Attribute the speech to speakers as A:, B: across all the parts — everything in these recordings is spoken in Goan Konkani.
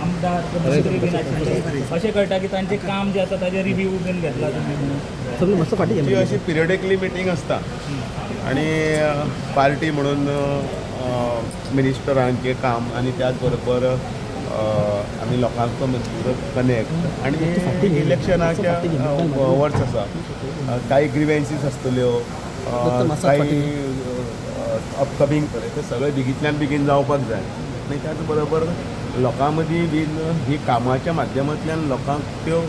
A: आमदार, मंत्री बीन आशिल्ले, अशें कळटा की तांचें काम जें आसा ताजें रिव्यू बीन घेतला तुमी म्हणून.
B: सगळी मस्त फाटी
C: ती
B: घे.
C: अशी पिरियडिकली मिटींग आसता आणि पार्टी म्हणून मिनिस्टरांचें काम आणि त्याच बरोबर आमी लोकांचो कनेक्ट आणि इलेक्शनाच्या वर्स आसा, काही ग्रिवेन्सीस आसतल्यो, काही अपकमींग, ते सगळें बेगींतल्यान बेगीन जावपाक जाय. आनी त्याच बरोबर लोकां मदीं बीन ही कामाच्या माध्यमांतल्यान लोकांक त्यो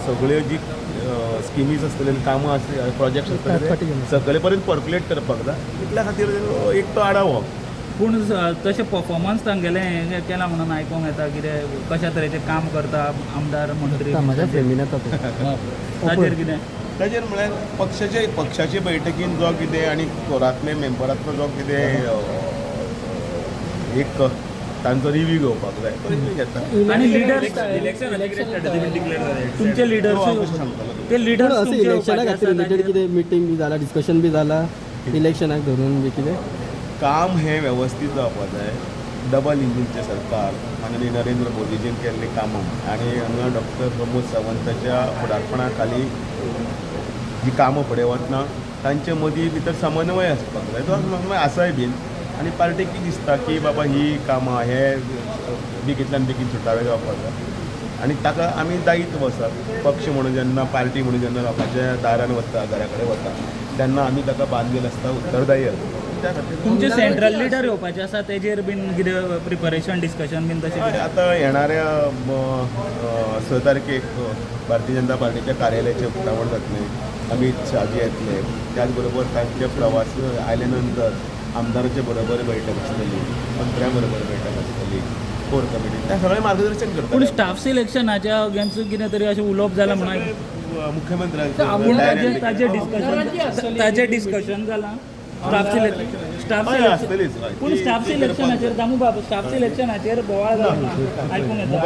C: सगळ्यो जी स्किमीज आसतल्यो आनी कामां आसतली, प्रोजेक्ट्स आसतले, ते सगळे पर्यंत पर्क्युलेट करपाक जाय. तितल्या खातीर एक तो आडावो.
A: पूण तशें परफॉर्मन्स तांगेलें हें केलां म्हणून आयकूंक येता. कितें, कशा तरेचें काम करता आमदार, मंत्री?
B: माझ्या फ्रेमीन येता तो.
A: ताचेर कितें?
C: ताजेर म्हळ्यार पक्षाचे बैठकीन जो कितें आनी कोरांतले मेंबरांतलो जो कितें एक तांचो रिव्यू घेवपाक जाय, तो रिव्यू घेता.
A: आनी लिडर्स, तुमचे
C: तो हांव
A: लिडर्स
C: कशें सांगतलो तुका?
A: ते लिडर्स
B: असें इलेक्शना खातीर रिलेटेड कितें मिटींग बी जाला, डिस्कशन बी जाला इलेक्शनाक धरून बी कितें?
C: काम हें वेवस्थीत जावपाक जाय. डबल इंजिनचें सरकार, माननीय नरेंद्र मोदीजीन केल्लीं कामां आनी हांगा डॉक्टर प्रमोद सावंताच्या फुडारपणा खाली जी कामां फुडें वतना तांचे मदीं भितर समन्वय आसपाक जाय. तो समन्वय आसाय बीन आनी पार्टीक दिसता की बाबा ही कामां हे बेगींतल्यान बेगीन सुटावे जावपाक जाय आनी ताका आमी दायित्व आसा. पक्ष म्हणून जेन्ना, पार्टी म्हणून जेन्ना लोकांच्या दारान वता, घरा कडेन वता, तेन्ना आमी ताका बांदील आसता, उत्तरदायी आसता त्या खातीर.
A: तुमचे सेंट्रल लिडर येवपाचे आसा, तेजेर बीन कितें प्रिपरेशन, डिस्कशन बीन तशें
C: हय,
A: कितें?
C: आतां येणाऱ्या 6 तारखेक भारतीय जनता पार्टीच्या कार्यालयाचें उक्तावण जातलें. अमीत शहाजी येतले. त्याच बरोबर तांचे प्रवास आयले नंतर आमदाराचे बरोबर बैठक आसतली, मंत्र्या बरोबर बैठक आसतली, कोर कमिटी, त्या सगळें मार्गदर्शन
A: पूण
C: करतले.
A: स्टाफ सिलेक्शनाच्या अगेन्स्ट कितें तरी अशें उलोवप जालां म्हणून.
C: मुख्यमंत्र्यांचे
A: पूण ताजें डिस्कशन जालां स्टाफ सिलेक्शन, स्टाफ
C: हय,
A: सिलेक्शन?
C: आसतलीच, हय.
A: पूण
C: ती-
A: स्टाफ
C: ती करपाक
A: सिलेक्शनाचेर, दामू बाब, स्टाफ सिलेक्शनाचेर बोवाळ जाला आयकूंक येता.